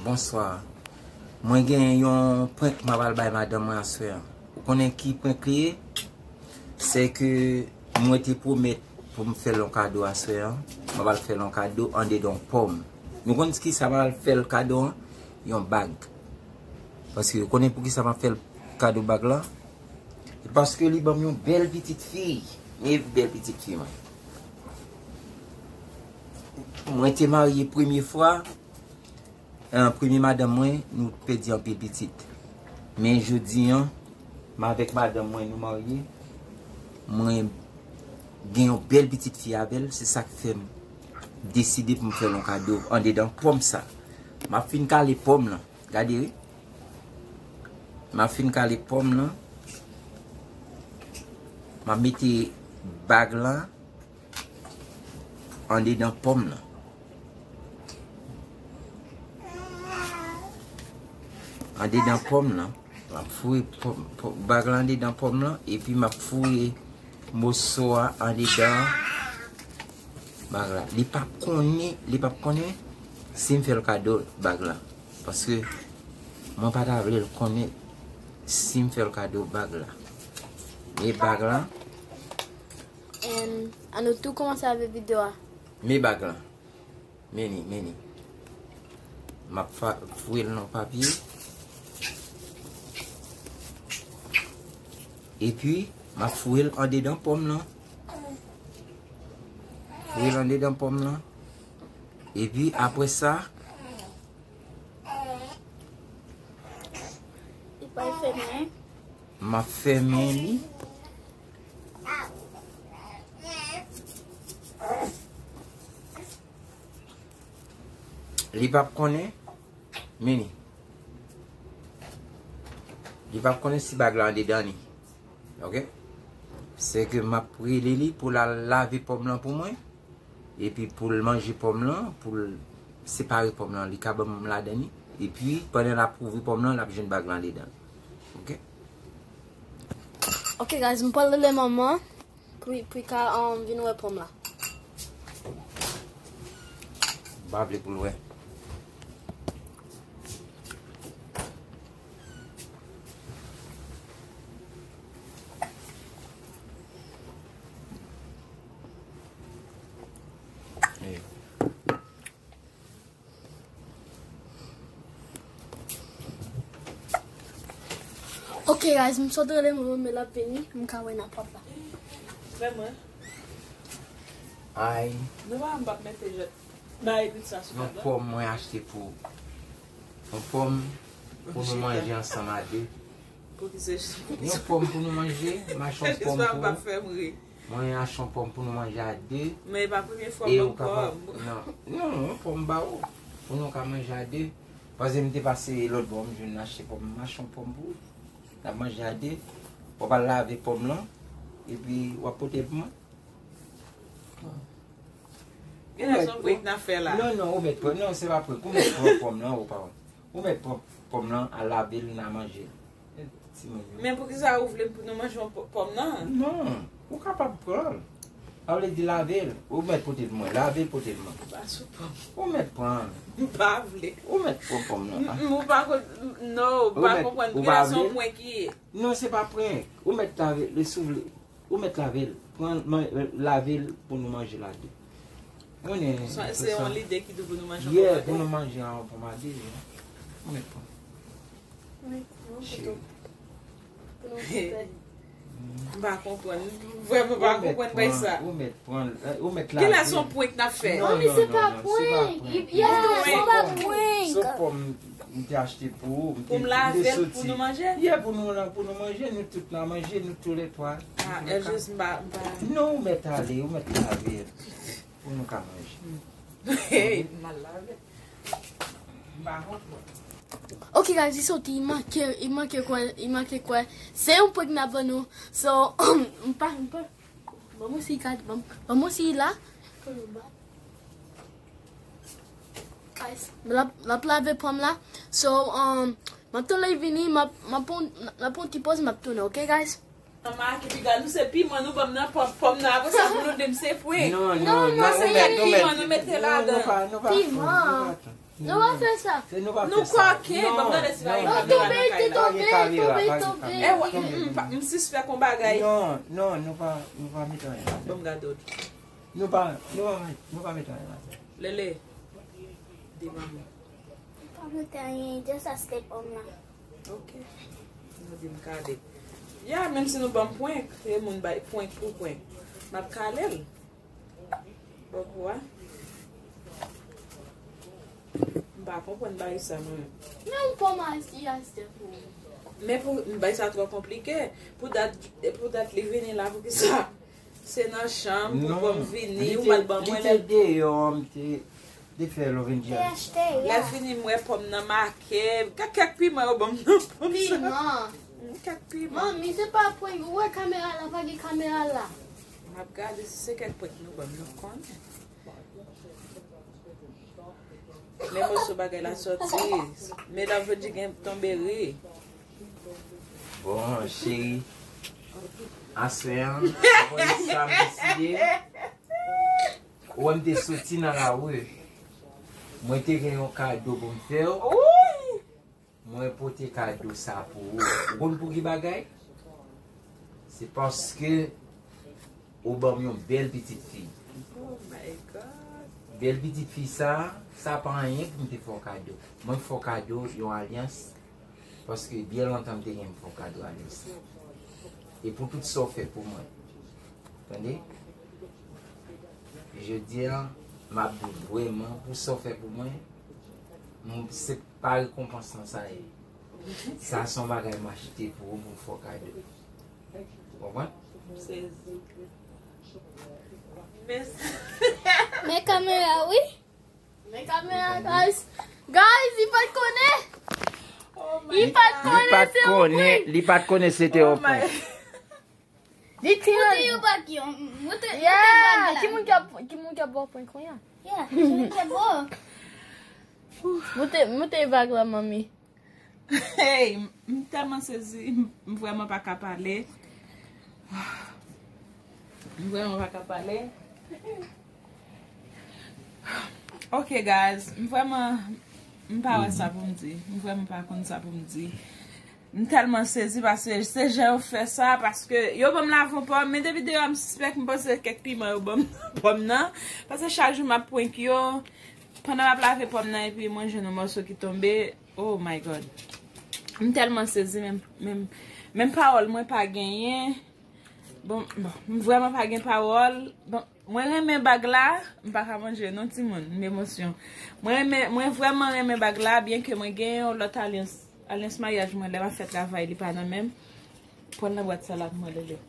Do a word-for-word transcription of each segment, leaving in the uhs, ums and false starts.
Bonswa. Mwen gen yon prank m ap al bay madanm mwen aswè a. Ou konnen ki prank li ye? Se ke mwen te pwomèt pou m fè l yon kado aswè a. M ap al fè l yon kado andedan yon pòm. Nou konn ki sa m ap al fè l kado an? Yon bag. Paske ou konnen poukisa m ap fè l kado bag la? Se paske li ban m yon bèl pitit fi. Men bèl pitit fi mwen. Mwen te marye premye fwa, eh, premye madanm mwen, nou pèdi anpil pitit. Men jodi an, m avèk madanm mwen, nou marye. Mwen gen yon bèl pitit fi avè l, se sa k fè m deside pou m fè l yon kado andedan pòm sa. M ap fin kale pòm lan. Gade wi. M ap fin kale pòm lan. M ap mete bag lan andedan pòm lan. Andedan pòm lan. M ap foure pòm, pòm, bag lan andedan pòm lan. Epi m ap foure moso a andedan bag la. Li p ap konnen, li p ap konnen si m fè l kado bag la. Paske mwen pa ta vle l konnen si m fè l kado bag la. E bag la. And ann nou tou kòmanse avèk videyo a. Men bag la. Men li, men li. M ap fa- foure l nan papye. Epi, m ap foure l andedan pòm lan. Foure l andedan pòm lan. Epi, apre sa, Li pral fèmen. M ap fèmen li. Li p ap konnen. Men li. Li p ap konnen si bag la andedan li. Oke? Se ke m ap rele li pou l al lave pòm lan pou mwen. Epi pou l manje pòm lan, pou l separe pòm lan, li ka ban m ladan li. Epi pandan l ap ouvri pòm lan, l ap jwenn bag lan andedan. Oke? Oke, guys, m pral rele manman pou, pou l ka, um, vin wè pòm la. M pa vle pou l wè. Ok, guys, m sot rele mwen, men l ap vini, m ka wè nan pòt la. Vrèman. Ay. Nou pa, m p ap mete jèt. Bay pizza sou tab la. Yon pòm mwen achte pou, yon pòm pou nou manje ansanm a de. Pou ki se jis pou ki se. Yon pòm pou nou manje, m achte yon pòm pou ou. Mwen achte yon pòm pou nou manje a de. Men e pa premye fwa w ban m pòm. Non, non, yon pòm m ba ou. Pou nou ka manje a de. Paske m te pase lòt bò, m jwenn achte pòm, m achte yon pòm pou ou. N ap manje a de. W ap al lave pòm lan. Epi w ap pote l pou mwen. Genlè se yon prank n ap fè la. Non, non, ou mèt pran. Non, se pa prank. Ou mèt pran pòm lan, ou pa wè. Ou mèt pran pòm lan, al lave l, n a manje l. Timoun yo. Men poukisa ou vle pou nou manje yon pò- pòm nan? Non, ou kapab pran l. Sa vle di lave l. Ou mèt pote l mwen. Lave l, pote l mwen. M pa sou pòm. Ou mèt pran l. M pa vle. Ou mèt pran pòm nan. M, m, ou pa kon-, non, m pa konprann. Genlè se yon prank ki ye. Non, se pa prank. Ou mèt lave l, si w vle. Ou mèt lave l. Pran, man- lave l pou nou manje l a de. Ou konnen, se yon lide ki di pou nou manje yon pòm a de. Yeah, pou nou manje yon pòm a de, yeah. Ou mèt pran. Wi, mwen kote w. Pou nou fè. M pa konprann. Vrèman pa konprann bay sa. Ou mèt pran, ou mèt lave. Genlè se yon prank n ap fè. Non, men se pa prank. Yes, se pa prank. Se pòm m te achte pou ou, m te, pou m lave l pou nou manje? Yeah, pou nou la, pou nou manje, nou tout n a manje, nou toulètwa. Ah, Elvis, m pa, m pa. Non, ou mèt ale, ou mèt lave l. Pou nou ka manje. Hey, m al lave. M pa konprann. Ok, guys, li soti, li manke, li manke kwè, li manke kwè. Se yon prank n ap ban nou. So, m pa, m pa, ban mwen si gad, ban, ban mwen si la. Guys, l ap, l ap lave pòm la. So, um, m ap tann lè l vini, m ap, m ap pran, m ap pran ti poz, m ap tounen, ok, guys? Manman ki piga nou se piman nou ban m nan pòm, pòm nan, apre sa pou nou di m se prank. Non, non, non, ou mèt, ou mèt. Piman nou mete ladan. Non, non, pa, non, pa prank, non, pa prank. Nou pa fè sa. Se nou pa fè sa. Nou koken, ban m gade si pa gen kamera nan kay la. Tonbe, tonbe, tonbe, tonbe. E wè, m, m, m, m sispèk yon bagay. Non, non, nou pa, nou pa met anyen la. Ban m gade w. Nou pa, nou pa met, nou pa met anyen la. Lele. Di manman. Pa mete anyen, just a step on la. Ok. Nou di m kale. Ya, menm si nou ban m prank, e moun bay prank pou prank. M ap kale l. Bon kou a. M pa konprann bay sa mwen. Men ou pa mal si a step ou. Men pou bay sa twò konplike. Pou dat, pou dat li vini la, pou ki sa? Se nan chanm pou pòm vini, ou pa t ban mwen lè. Li te deyò, m te, te fè lò vin djaz. Te achte, Lè ya. Fini m wè pòm nan make. Gad kèk piman yo ban m nan pòm sa. Piman. Kèk piman. Manmi, se pa prank, ou wè kamera la, pa gen kamera la. M ap gade si se kèk prank nou ban m, nou konnen. Men moso bagay la sòti. Medam Freddy gen tonbe ri. Bon, cheri. Aswè an, ou konn sa m deside. Ou wè m te soti nan lari. Mwen te gen yon kado pou m fè w. Mwen pote kado sa pou ou. Ou konn pou ki bagay? Se paske ou ban m yon bèl pitit fi. Oh my God. Bèl pitit fi sa, sa pa anyen pou m te fè w kado. Mwen fè w kado yon alyans, paske byen lontan m te gen m fè w kado alyans. E pou tout sa w fè pou mwen. Tande? Jodi a, m ap di w vrèman, pou sa w fè pou mwen, m, se pa rekonpans lan sa ye. Sa se yon bagay m achte pou ou, pou m fè w kado. Ou konprann? M sezi. Mèsi. Men kamera, wi. Men kamera, guys. Guys, li pa t konnen. Oh my Li pa t Li konnen pa t se yon konnen, prank. Li pa t konnen se te Oh yon my. prank. Li te yon bag yo. Moute, Yeah, moute ki moun ki ap ki moun ki ap bò prank konya? Yeah, ki moun ki ap bò. Moute moute bag la manmi. Hey, m tèlman sezi, m, m vrèman pa ka pale. M vrèman pa ka pale. Ok, guys, m vrèman, m pa wè sa pou m di. M vrèman pa konn sa pou m di. M tèlman sezi paske se jan yo fè sa, paske yo ban m lavon pòm, men depi deyò a m sispèk, m panse kèk piman yo ban m pòm nan. Paske chak jou m ap prank yo, pandan m ap lave pòm nan epi mwen jwenn yon mòso ki tonbe. Oh my God. M tèlman sezi, menm, menm, menm pawòl mwen pa genyen. Bon, bon, m vrèman pa gen pawòl. Bon, mwen renmen bag la, m pa ka manje non timoun, m emosyon. Mwen renmen, mwen vrèman renmen bag la, byen ke mwen gen yon lòt alyans, alyans maryaj mwen lè m ap fè travay li pa nan men m. Pran nan bwat sa la pou mwen, Lele.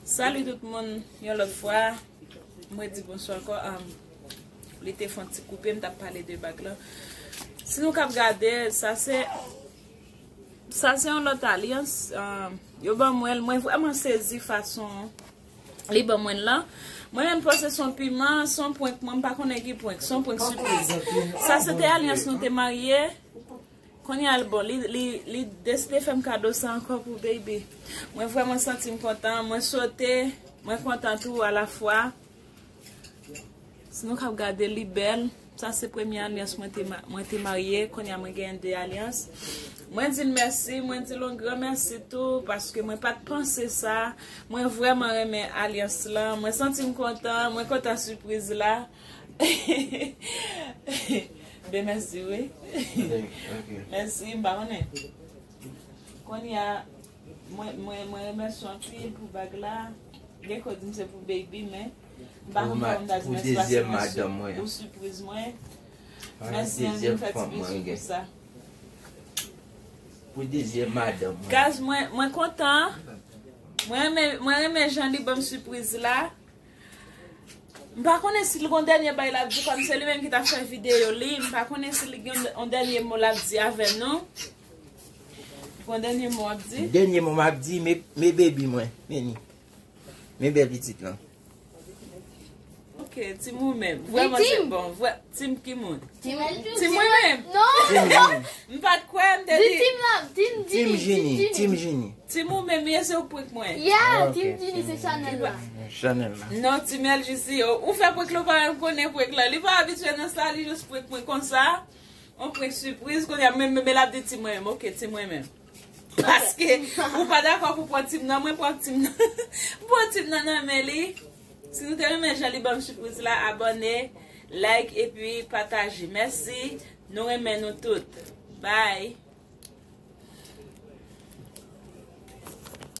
Salut tout moun, yon lòt fwa. Mwen di bonswa ankò. Um, li te fè yon ti koupe, m t ap pale de bag lan. Si nou k ap gade, sa se sa se yon lòt alyans. Um, yo ban mwen l, mwen vrèman sezi fason li ban mwen l lan. Mwen menm panse se yon piman, se yon prank, mwen m pa konnen ki prank, se yon prank sipriz. Sa se te alyans nou te marye. Kounye a l bon, li, li, li deside fè m kado sa ankò pou baby. Mwen vrèman santi m kontan, mwen sote, mwen kontan tou alafwa. Si nou k ap gade, li bèl. Sa se premye alyans mwen te, ma- mwen te marye, kounye a mwen genyen de alyans. Mwen di l mèsi, mwen di l yon gran mèsi tou, paske mwen pa t panse sa. Mwen vrèman renmen alyans lan, mwen santi m kontan, mwen kontan sipriz la. Ben mèsi wi. Mèsi, m pa konnen. Kounye a, mwen, mwen, mwen remèsye w anpil pou bag la. Gen kote m se pou baby, men m pa konn kòman m ta di mèsi paske mwen su- ou sipriz mwen. Mèsi anpil fè ti bizou pou sa. Pou dezyèm madanm mwen. Guys, mwen, mwen kontan. Mwen renmen, mwen renmen jan li ban m sipriz la. M pa konnen si l gon dènye bay l ap di, kòm se li menm ki t ap fè videyo li, m pa konnen si li gen yon dènye mo l ap di avè nou. Gon dènye mo w ap di? Dènye mo m ap di, me, me baby mwen, men ni. Men bèl pitit lan. Ok, Ok, Team ou menm. Vrèman se bon. Vrè, Team ki moun? Team Team mwen menm. Non. Team Jenny. M pa t kwè, m te Di di. Team la. Team Team Jenny. Jenny. Team Jenny. Team ou menm, ye se ou prank mwen. Yeah, Ok, Team Jenny se Team chanèl la. Chanèl la. Non, Team L J C, yo. Ou fè prank la, ou pa menm konnen prank la. Li pa abitye nan sa, li jis prank mwen konsa. On prank sipriz, kounye a, men, men, men l ap di Team mwen menm. Ok, Team mwen menm. Paske ou pa dakò pou pran Team nan, mwen pran Team nan. Pran Team nan nan men li. Si nou te renmen jan li ban m sipriz la, abòne, like epi pataje. Mèsi. Nou renmen nou tout. Bye.